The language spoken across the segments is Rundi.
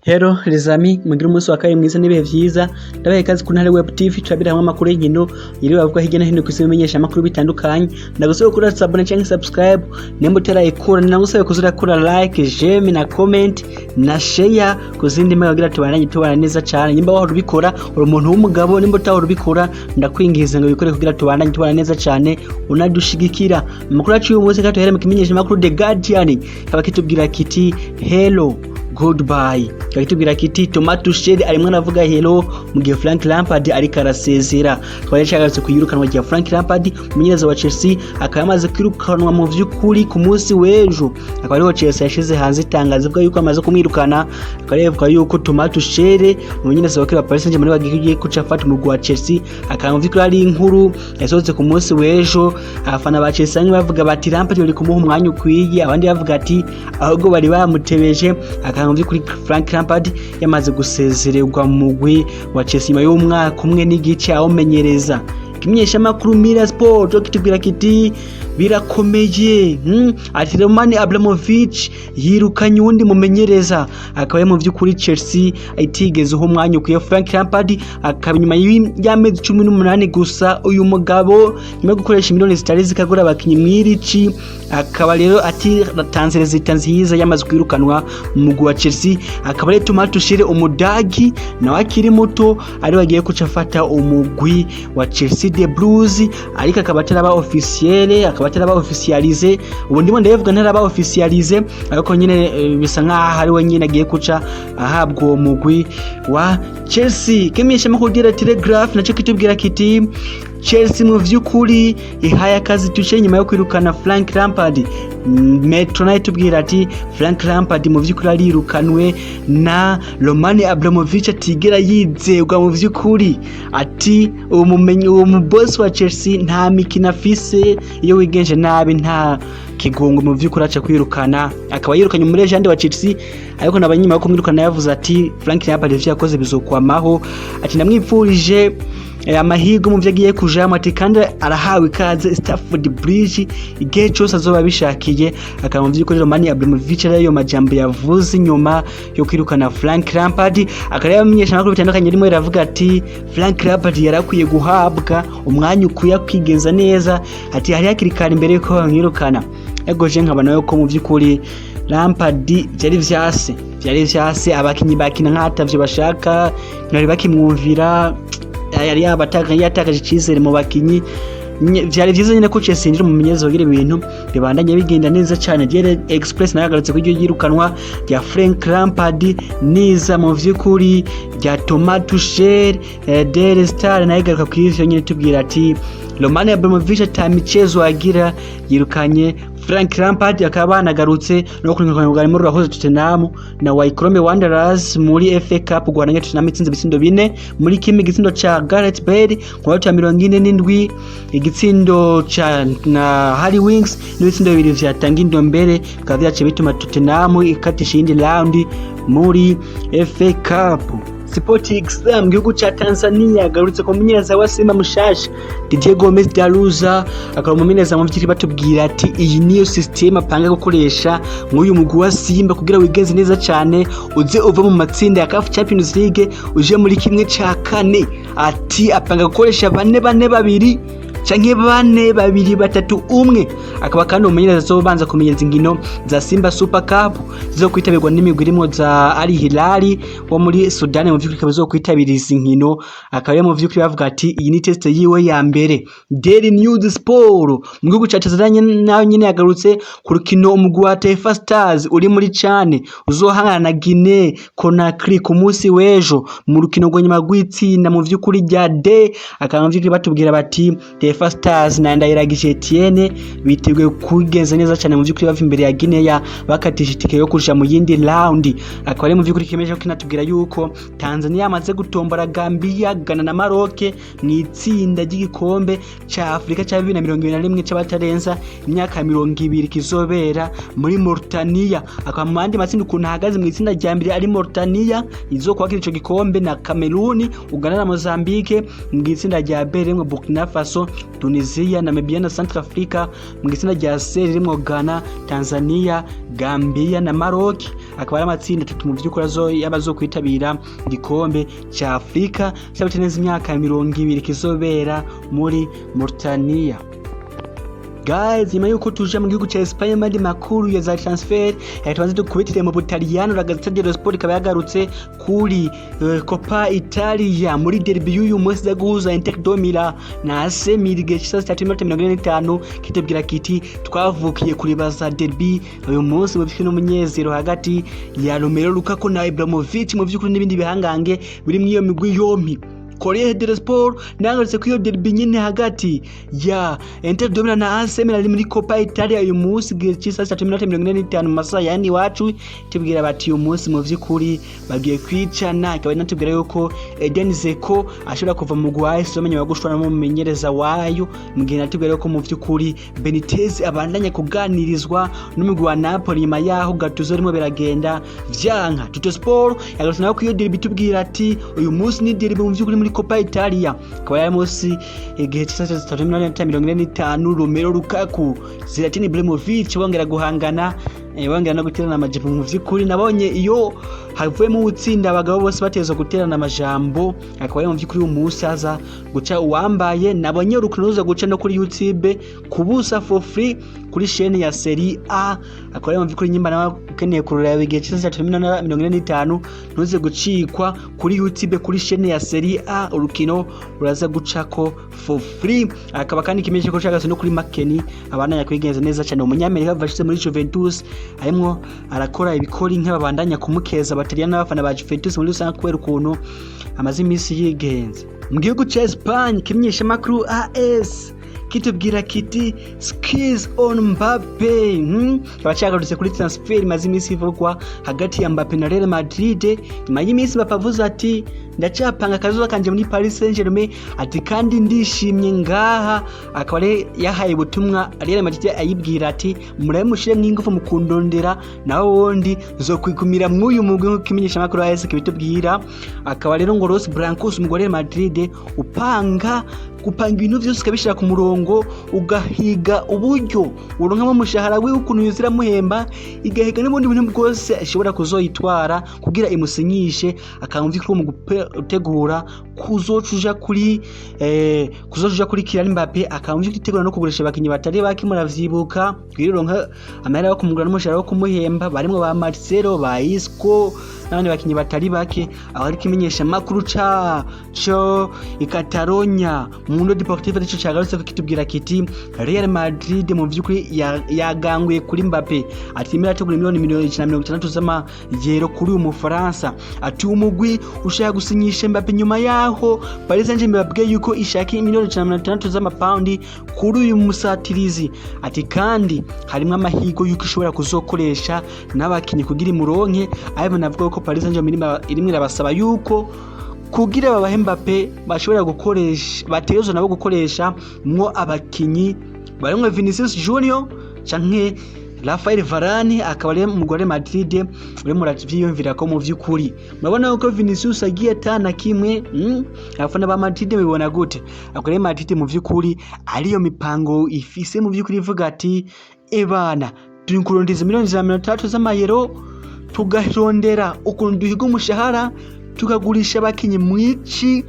Hello les amis, mugire umunsi wa kabiri mwiza n'ibihe vyiza. Ndabaye ikaze ku Ntare Web TV, turabira hamwe amakuru y'inkino yiriwe avugwa hirya no hino kw'isi, bimenyesha amakuru bitandukanye. Ndagusaba gukora s'abonner canke subscribe nimba utarayikura, ndagusaba kuza urakora like, j'aime na comment na share ku zindi mbuga kugira tubandanye tubana neza cane. Nimba wahora ubikora, uri umuntu w'umugabo. Nimba utahora ubikora, ndakwinginze ngo ubikore kugira tubandanye tubana neza cane, unadushigikira. Amakuru yacu y'uyu munsi tuhere mu kimenyesha amakuru The Guardian, kaba kitubwira kiti "Hello, goodbye". Kakitubwira kiti Thomas Tuchel arimwo aravuga hello mu gihe Frank Lampard ariko arasezera. Twari cagarutse ku yirukanwa rya Frank Lampard, umumenyereza wa Chelsea, akaba yamaze kwirukanwa mu vy'ukuri ku munsi w'ejo. Akaba ariho Chelsea yashize hanze itangazo ivuga yuko amaze kumwirukana. Akaba yavuga yuko Thomas Tuchel, umumenyereza wa Paris Saint-Germain, bagiye kuca afata umugwi wa Chelsea. Akaba mu vy'ukuri ari inkuru yasohotse ku munsi w'ejo. Abafana ba Chelsea bamwe bavuga bati Lampard bari kumuha umwanya ukwiye, abandi bavuga ati ahubwo bari bamutebeje. Akaba mu vy'ukuri Frank Lampard yamaze gusezererwa mu mugwi wa Chelsea nyuma y'umwaka umwe n'igice awumenyereza. Ikimenyeshamakuru Mirror Sport kitubwira kiti birakomeye, Ati Roman Abramovich yirukanye uwundi mumenyereza. Akaba mu vy'ukuri Chelsea itigeze uha umwanya ukwiye Frank Lampard, akaba nyuma y'amezi 18 gusa uyu mugabo, nyuma yo gukoresha miliyoni zitari zikagura abakinyi mw'irici, akaba rero atitanze résultats nziza, yamaze kwirukanwa mu mugwi wa Chelsea. Akaba rero Thomas Tuchel, umudagi nawe akiri muto, ari bagiye kuca afata umugwi wa Chelsea the Blues, ariko akaba ataraba officiel, akaba ataraba officialisé. Ubu ndimo ndabivuga ntaraba officialisé, ariko nyine bisa nkaho ari we nyine agiye kuca ahabwa uwo mugwi wa Chelsea. Kimenyesha makuru Daily Telegraph naco kitubwira kiti Chelsea mu vy'ukuri ihaye akazi Tuchel nyuma yo kwirukana Frank Lampard. Metro nayo itubwira ati Frank Lampard mu vy'ukuri arirukanwe na Roman Abramovich atigera yizegwa mu vy'ukuri. Ati uwo mumenyi, uwo mu boss wa Chelsea nta mikino afise, iyo wigenje nabi nta kigongo, mu vy'ukuri aca kwirukana. Akaba yirukanye muri légende wa Chelsea, ariko nabanyuma yo kumwirukana yavuze ati Frank Lampard ivyo yakoze bizokwamaho, ati ndamwipfurije amahirwe mu vyo agiye kujamwo, ati kandi arahawe ikaze Stamford Bridge igihe cose azoba abishakiye. Akaba mu vy'ukuri Roman Abramovich ariyo majambo yavuze inyuma yo kwirukana Frank Lampard. Akaba yamenyesha amakuru bitandukanye rimwe riravuga ati Frank Lampard yarakwiye guhabwa umwanya ukwiye kwigenza neza, ati hari hakiri kare imbere yuko bamwirukana. Ego je nkabona yuko mu vy'ukuri Lampard vyari vyase, abakinyi bakina nk'atavyo bashaka, ntibari bakimwumvira, yari yatakaje icizere mu bakinyi. Vyari vyiza nyene ko Chelsea yinjira mu menyereza kugira ibintu bibandanye bigenda neza cane. Daily Express nayo yagarutse ku iryo yirukanwa rya Frank Lampard niza mu vy'ukuri rya Thomas Tuchel. Daily Star nayo igaruka ku ivyo nyene, tubwira ati Roman Abramovich ata michezo agira, yirukanye Frank Lampard. Akaba banagarutse no kurungikana bwa rurahoze Tottenham na Wycombe Wanderers muri FA Cup guhananya. Tottenham itsinze ibitsindo 4-1, igitsindo ca Gareth Bale ku minota 47, igitsindo ca na Harry Winks n'ibitsindo bibiri vya Tanguy Ndombele, bikaba vyaciye bituma Tottenham ikatisha iyindi round muri FA Cup. Sport Exam mu gihugu ca Tanzania agarutse ku mumenyereza wa Simba mushasha, Didier Gomes da Rosa. Akaba umumenyereza mu vy'ukuri batubwira ati iyi niyo system apanga gukoresha nk'uyu mugwi wa Simba kugira wigenze neza cane, uze uva mu matsinda ya CAF Champions League uje muri kimwe ca kane. Ati apanga gukoresha 4-4-2 canke 4-2-3-1. Akaba kandi umumenyereza azobanza kumenyereza inkino za Simba Super Cup zizokwitabirwa n'imigwi irimwo za Al Hilal wo muri Sudan. Mu vy'ukuri ikaba izokwitabira izi nkino. Akaba rero mu vy'ukuri bavuga ati iyi ni test yiwe ya mbere. Daily News Sport mu gihugu ca Tanzania nayo nyene yagarutse ku rukino umugwi wa Taifa Stars uri muri CHAN uzohangana na Guinea Conakry ku munsi w'ejo mu rukino rwa nyuma rw'itsinda mu vy'ukuri rya D. Akaba mu vy'ukuri batubwira bati Taifa Stars na Ndayiragije Etienne biteguye kugenza neza cyane mu vy'ukuri, bava imbere ya Guinea bakatisha itike yo kuja mu yindi round. Akaba ari mu vy'ukuri kimeje ko kinatubwira yuko Tanzania yamaze gutombora Gambia, Ghana na Maroc mu itsinda ry'igikombe ca Afrika ca 2021 c'abatarenza imyaka 20 kizobera muri Mauritania. Akaba mu yandi matsinda ukuntu ahagaze, mu itsinda rya mbere ari Mauritania izokwakira ico gikombe na Cameroon, Uganda na Mozambique. Mu itsinda rya B rimwe Burkina Faso. Tunisia, Namibia na Centrafrica, mu itsinda rya C ririmwo Ghana, Tanzania, Gambia na Maroc. Akaba ari amatsinda atatu mu vy'ukuri y'abazokwitabira igikombe ca Afrika c'abatarenze imyaka 20 kizobera muri Mauritania. Guys, nyuma yuko tuja mu gihugu ca Espagne, mandi makuru ya za transfer, tubanze dukubitire mu Butaliyano. La Gazzetta dello Sport ikaba yagarutse kuri Coppa Italia muri derby y'uyu munsi za guhuza Inter de Milan na AC Milan igihe c'isaha 3:45, kitubwira kiti: "Twavukiye kuribaza derby uyu munsi mu vy'ukuri n'umunezero hagati ya Romelu Lukaku na Ibrahimovic mu vy'ukuri n'ibindi bihangange biri mw'iyo migwi yompi." Corriere dello Sport nagarutse ko iyo derby nyene hagati ya Inter de Milan na AC Milan muri Coppa Italia uyu munsi igihe c'isaha 3:45 mu masaha yani iwacu, tubwira bati uyu munsi mu vy'ukuri bagiye kwicana. Ikaba inatubwira yuko Eden Dzeko ashobora kuva mu mugwi wa AS Roma nyuma yo gushwana n'umumenyereza wayo, mu gihe natubwira yuko mu vy'ukuri Benitez abandanya kuganirizwa n'umugwi wa Napoli nyuma yaho Gattuso rimwe biragenda vyanka. Tuttosport yagarutse nawe ko iyo derby, tubwira ati uyu munsi ni derby mu vy'ukuri muri Coppa Italia, akaba yari munsi igihe c'isaha 3:45, Romelu Lukaku, Zlatan Ibrahimovic bongera guhangana, bongera no guterana amajambo. Mu vy'ukuri nabonye iyo havuyemo utsinda abagabo bose batezwa guterana amajambo, akaba ari mu vy'ukuri umunsi aza guca uwambaye. Nabonye urukino ruza guca no kuri YouTube kubusa, for free, kuri chaîne ya Serie A, akaba ari mu vy'ukuri nyimba nawe ukeneye kururaba igihe c'isaha 3:45, ntuze gucikwa kuri YouTube kuri chaîne ya Serie A, urukino ruraza gucako for free. Akaba kandi kimenyesha ko cyagarutse no kuri McKennie, abandanya kwigenza neza cyane, umunyamerika vashize muri Juventus, arimwo arakora ibikori nk'ababandanya kumukeza abataliyani n'abafana ba Juventus muri rusange kubera ukuntu amaze iminsi yigenza. Mu gihugu ca Espagne, kimenyesha makuru AS kitubwira kiti "Squeeze on Mbappe". Kaba cyagarutse kuri transfer imaze iminsi ivugwa hagati ya Mbappe na Real Madrid, nyuma y'iminsi Mbappe avuze ati: "Ndacapanga akazoza kanje muri Paris Saint-Germain", ati: "Kandi ndishimye ngaha." Akaba ari yahaye ubutumwa Real Madrid ayibwira ati: "Murabe mushiremwo ingufu mu kundondera, naho wundi nzokwigumira mw'uyu mugwi", nk'uko imenyesha makuru AS kibitubwira. Akaba rero ngo Los Blancos, umugwi wa Real Madrid, upanga gupanga ibintu vyose ukabishira ku murongo, ugahiga uburyo uronkamo umushahara wiwe, ukuntu yuzira muhemba, igahiga n'ubundi bintu bwose ashobora kuzoyitwara kugira imusinyishe. Akamva ko mu gutegura kuzocuja kuri Kylian Mbappe, akamva itegura no kugurisha abakinyi batari bake. Muravyibuka kwironka amahera yo kumugura n'umushahara wo kumuhemba, barimwo ba Marcelo, ba Isco n'abandi bakinyi batari bake. Aho ariko imenyesha makuru ca co i Catalonia, Mundo Deportivo, nico cagarutse ko kitubwira kiti Real Madrid mu vy'ukuri yaganguye kuri Mbappe, ati imwe irategura miliyoni 160 z'amayero kuri uyu Mufaransa. Ati umugwi ushaka gusinyisha Mbappe nyuma yaho Paris Saint-Germain babwiye yuko ishaka miliyoni 160 z'amapaundi kuri uyu musatirizi. Ati kandi harimwo amahirwe yuko ishobora kuzokoresha n'abakinyi kugira imuronke. Ayo navuga ko Paris Saint-Germain irimwo irabasaba yuko kugira babahe Mbappe bashobora gukoresha, bategerezwa nabo gukoresha mwo abakinyi barimwo Vinicius Junior canke Rafael Varane. Akaba ari mu Real Madrid urimo uravyiyumvira ko mu vy'ukuri murabona ko Vinicius agiye atana kimwe. Abafana ba Madrid bibona gute? Ako Real Madrid mu vy'ukuri ariyo mipango ifise mu vy'ukuri, ivuga ati: "Ebana, turi kurondeza miliyoni 160 z'amayero, tugarondera ukuntu duhiga umushahara, tukagurisha abakinyi mwici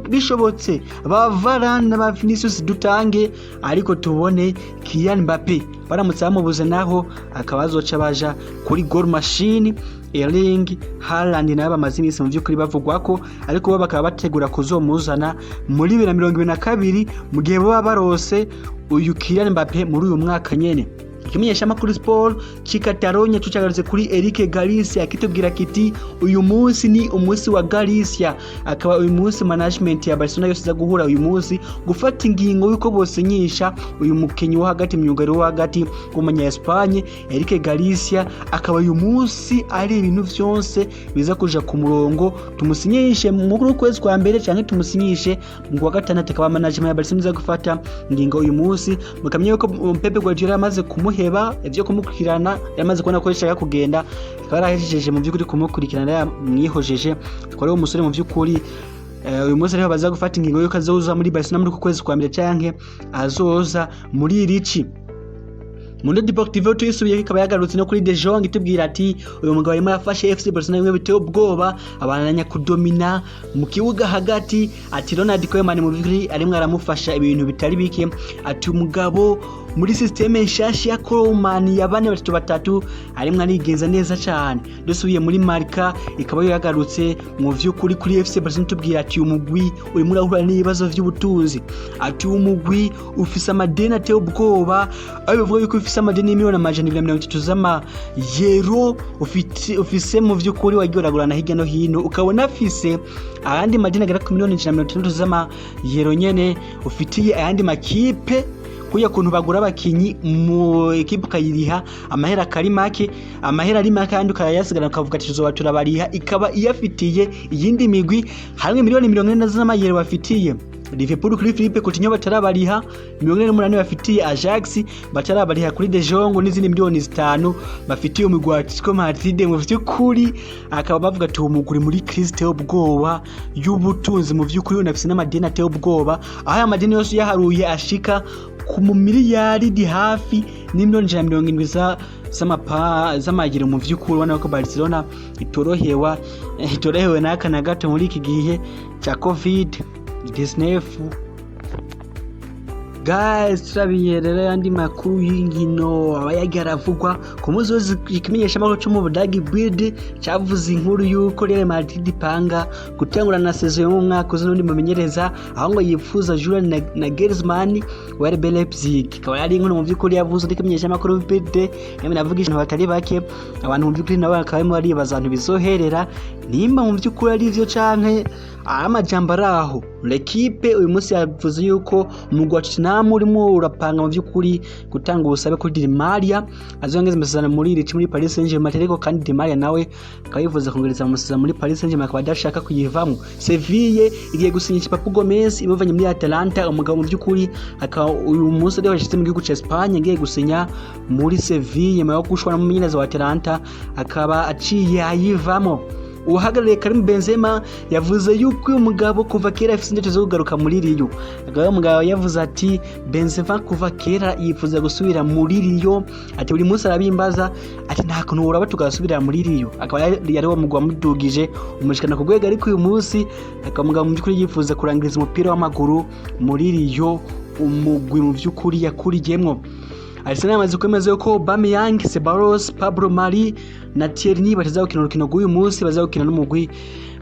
bishobotse ba Varane na ba Vinicius dutange, ariko tubone Kylian Mbappe." Baramutse bamubuze naho akaba azoca baja kuri goal machine Erling Haaland, nawe bamaze iminsi mu by'ukuri bavugwa ko, ariko bo bakaba bategura kuzomuzana muri 2022 mu gihe baba barose uyu Kylian Mbappe muri uyu mwaka nyene. Ikimenyeshamakuru Sport c'i Catalogne tucagarutse kuri Eric Garcia, kitubwira kiti uyu munsi ni umunsi wa Garcia. Akaba uyu munsi management ya Barcelona yose iza guhura uyu munsi gufata ingingo yuko bosinyisha uyu mukinyi wo hagati, myugariro wo hagati w'umunya Espagne Eric Garcia. Akaba uyu munsi ari ibintu vyose biza kuja ku murongo, tumusinyishe muri ukwezi kwa mbere canke tumusinyishe mu kwa gatandatu. Akaba management ya Barcelona iza gufata ingingo uyu munsi. Mukamenya yuko Pep Guardiola yamaze kumuheba ivyo kumukurikirana, yamaze kubona ko yashaka kugenda, akaba yarahejeje mu vy'ukuri kumukurikirana, yamwihojeje. Akaba ari umusore mu vy'ukuri Uyu munsi rero baza gufata ingingo yuko azoza muri Barcelona muri uku kwezi kwa mbere canke azoza muri irici. Mundo Deportivo tuyisubiye ikaba yagarutse no kuri De Jong, itubwira ati uyu mugabo arimo yafashe FC Barcelona bimwe biteye ubwoba, abananya kudomina mu kibuga hagati. Ati Ronald Koeman mu by'ukuri arimo aramufasha ibintu bitari bike. Ati umugabo muri système nshasha ya Koeman ya 4-3-3 arimo arigenza neza cyane. Dusubiye muri Marca, ikaba yo yagarutse mu vy'ukuri kuri FC Barcelona, tubwira ati umugwi urimo urahura n'ibibazo vy'ubutunzi. Ati umugwi ufise amadeni ateye ubwoba, aho bivuga yuko ufise amadeni 230 miliyoni z'amayero ufise mu vy'ukuri wagiye uragurana hirya no hino, ukabona afise ayandi madeni agera ku miliyoni 160 z'amayero nyene ufitiye ayandi makipe. Kuya kuntu bagura abakinyi mu ekipe ukayiriha amahera akari make, amahera ari make, kandi ukayasigara ukavuga ati tuzoba turabariha, ikaba iyafitiye iyindi migwi hamwe miliyoni 40 z'amayero bafitiye Liverpool kuri Philippe Coutinho batarabariha, 48 bafitiye Ajax batarabariha kuri De Jong, n'izindi miliyoni 5 bafitiye umugwi wa Atletico Madrid. Mu vy'ukuri akaba bavuga ati uwo mugwi muri crise iteye ubwoba y'ubutunzi, mu vy'ukuri unafise n'amadeni ateye ubwoba, aho aya madeni yose uyaharuye ashika ku mu miliyaridi hafi n'imiliyoni 170 z'amayero. Mu vy'ukuri ubona ko Barcelona itorohewe n'aka na gato muri iki gihe ca Covid 19. Guys, turabiye rero yandi makuru y'inkino aba yagiye aravugwa ku munsi wose. Ikimenyeshamakuru cyo mu Budagi Bild cavuze inkuru y'uko Real Madrid ipanga gutangura na saison yo mu mwaka uza n'undi mumenyereza, aho ngo yifuza Julian Nagelsmann wa RB Leipzig. Ikaba yari inkuru mu by'ukuri yavuze n'ikimenyeshamakuru Bild, yemwe navuga ibintu batari bake. Abantu mu by'ukuri nabo bakaba barimo baribaza ahantu bizoherera, nimba mu by'ukuri ari ivyo canke amajambo ari aho. L'Equipe uyu munsi yavuze yuko umugwi wa Tottenham urimo urapanga mu by'ukuri gutanga ubusabe kuri Di Maria azongeza amasezerano muri iri muri Paris Saint-Germain, ariko kandi Di Maria nawe akaba yifuza kongereza amasezerano muri Paris Saint-Germain, akaba adashaka kuyivamo. Seville igiye gusinyisha Papu Gomez imuvanye muri Atalanta. Umugabo mu by'ukuri akaba uyu munsi ariho yashitse mu gihugu ca Espagne, agiye gusinya muri Seville nyuma yo gushwana n'umumenyereza wa Atalanta, akaba aciye ayivamo. Uhagarariye Karim Benzema yavuze yuko uyu mugabo kuva kera afite indoto zo kugaruka muri Lyon. Akaba uyu mugabo yavuze ati Benzema kuva kera yifuza gusubira muri Lyon, ati buri munsi arabimbaza, ati nta kuntu woraba tugasubira muri Lyon. Akaba yari uwo mugwi wamudugije umushikana ku rwego, ariko uyu munsi akaba umugabo mu by'ukuri yifuza kurangiriza umupira w'amaguru muri Lyon, umugwi mu by'ukuri yakuriyemwo. Arsenal yamaze kwemeza yuko Aubameyang, Ceballos, Pablo Mari na Tierney bataza gukina urukino rw'uyu munsi baza gukina n'umugwi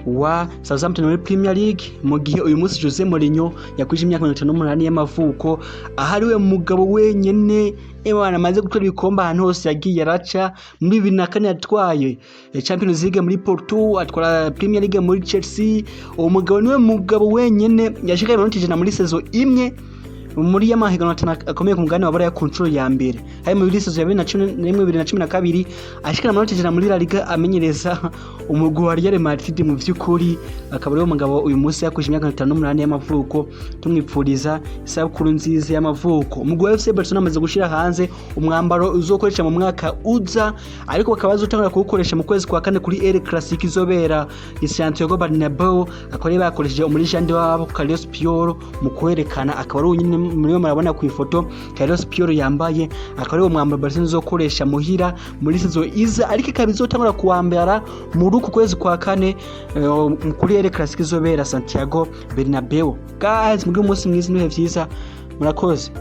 wa Southampton muri Premier League, mu gihe uyu munsi Jose Mourinho yakwije imyaka 58 y'amavuko, ahari we mugabo wenyene ewana amaze gutwara ibikombe ahantu hose yagiye araca. Muri 2004 yatwaye Champions League muri Porto, atwara Premier League muri Chelsea. Uwo mugabo niwe mugabo wenyene yashikaye amanota 100 muri saison imwe muri y'amahiganwa atanu akomeye ku mugabane wa Buraya ku nshuro ya mbere, hari muri saison ya 2011 2012, ashikana amanota 100 muri La Liga amenyereza umugwi wa Real Madrid. Mu vy'ukuri akaba ariwo mugabo uyu munsi yakwije imyaka 58 y'amavuko, tumwipfuriza isabukuru nziza y'amavuko. Umugwi wa FC Barcelona amaze gushira hanze umwambaro uzokoresha mu mwaka uza, ariko bakaba bazotangura kuwukoresha mu kwezi kwa kane kuri El Clasico izobera i Santiago Bernabeu. Akaba ari bakoresheje umulegend wabo Carles Puyol mu kwerekana, akaba ari unyine muriyo murabona ku ifoto Carles Puyol yambaye. Akaba ari uwo mwambaro Barcelona izokoresha muhira muri saison iza, ariko ikaba izotangura kuwambara muri uku kwezi kwa kane kuri El Clasico izobera Santiago Bernabeu. Guys, mugire umunsi mwiza n'ibihe vyiza, murakoze.